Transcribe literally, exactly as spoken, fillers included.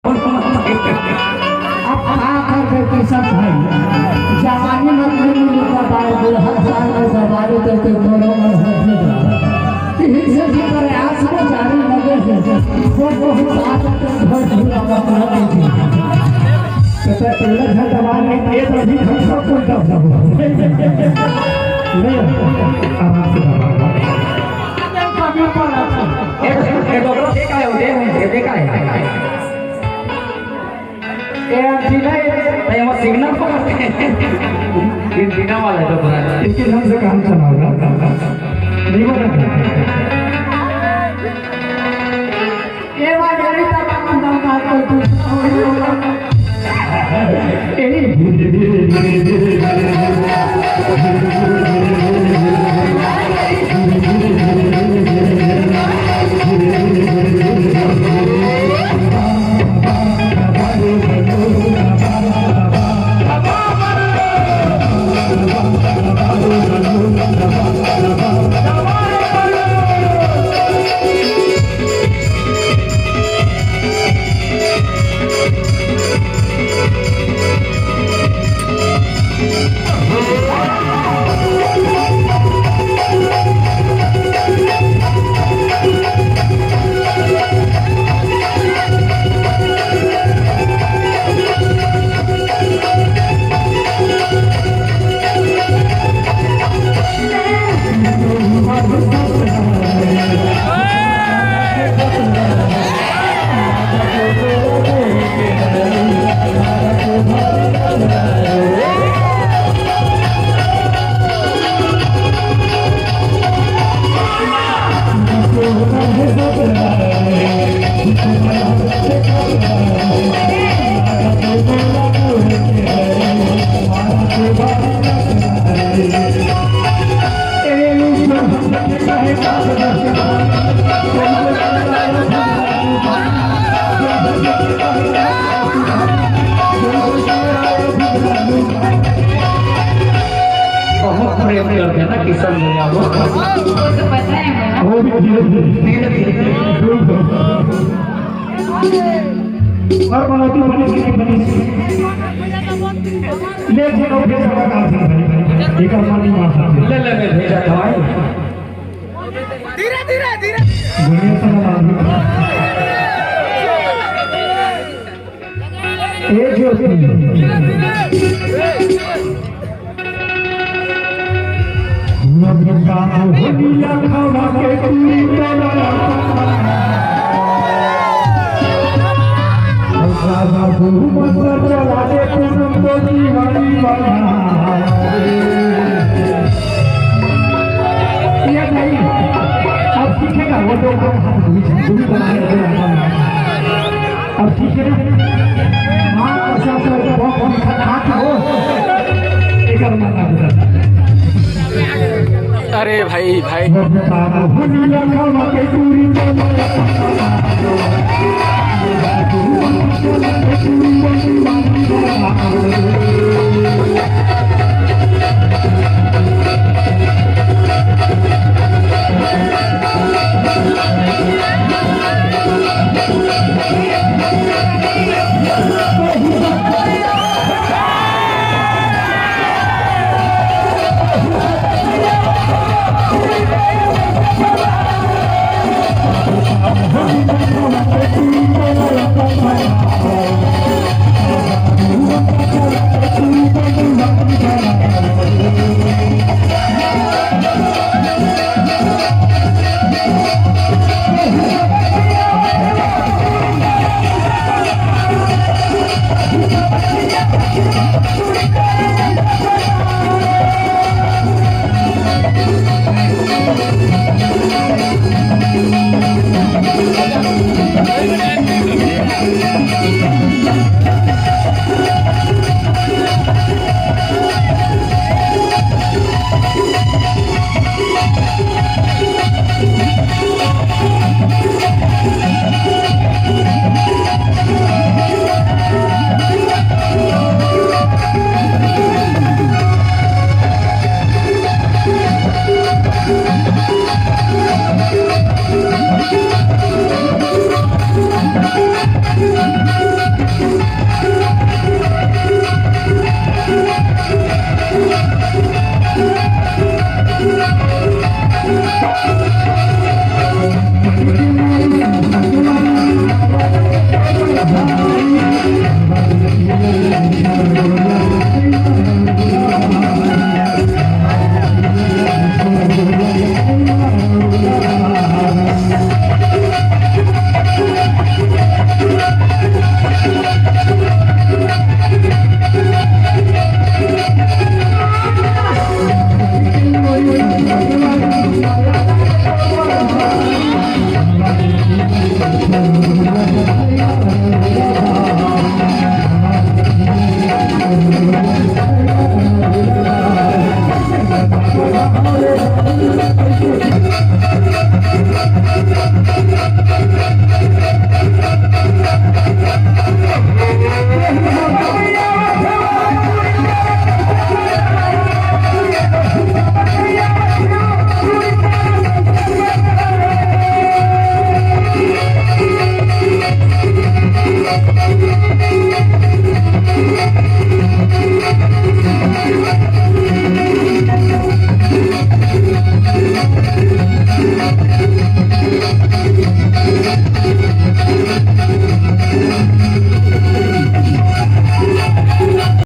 अब का करबे किशन भाई, जवानी में कोई नहीं मिलता, बाल बुढ़ा साल में जवानी तो कोई करो मन होती। यही से भी प्रयास में जारी लगे हैं। वो बहुत बात है, तो बहुत बुरा बात है। तो पहले झंडा मार के ये तो अभी हम सब कोई दब दब हो। नहीं, आराम से दबा। ए, ए, डोकरा, ये काय होते हैं? ये, ये काय है? ए, एंटीना, ये, ये वो सिग्नल पकड़ते हैं। एंटीना वाला है डोकरा। इसके ढंग से काम चलाओ। नहीं बना। ए, भाई, मेरी तरफ हम दमदार कोई दूसरा हो ही नहीं। ए, बहुत प्रेम करते हैं ना किशन भैया को। वो तो पता है मुझे। वो भी धीरे धीरे। धीरे धीरे। और मनौती बनी सी, बनी सी। ले, चलो, भेज रहा काम से भाई। एक और मानी मार सकते। ले, ले, ले, भेजा था भाई। धीरे, धीरे, धीरे। दुनिया से ना मार। ए ज्योति। ये नहीं, अब सीखेगा वो तो। अब ठीक है ना? हाँ, ऐसा तो बहुत, बहुत खतरनाक हो। एक और मत ना। अरे भाई, भाई।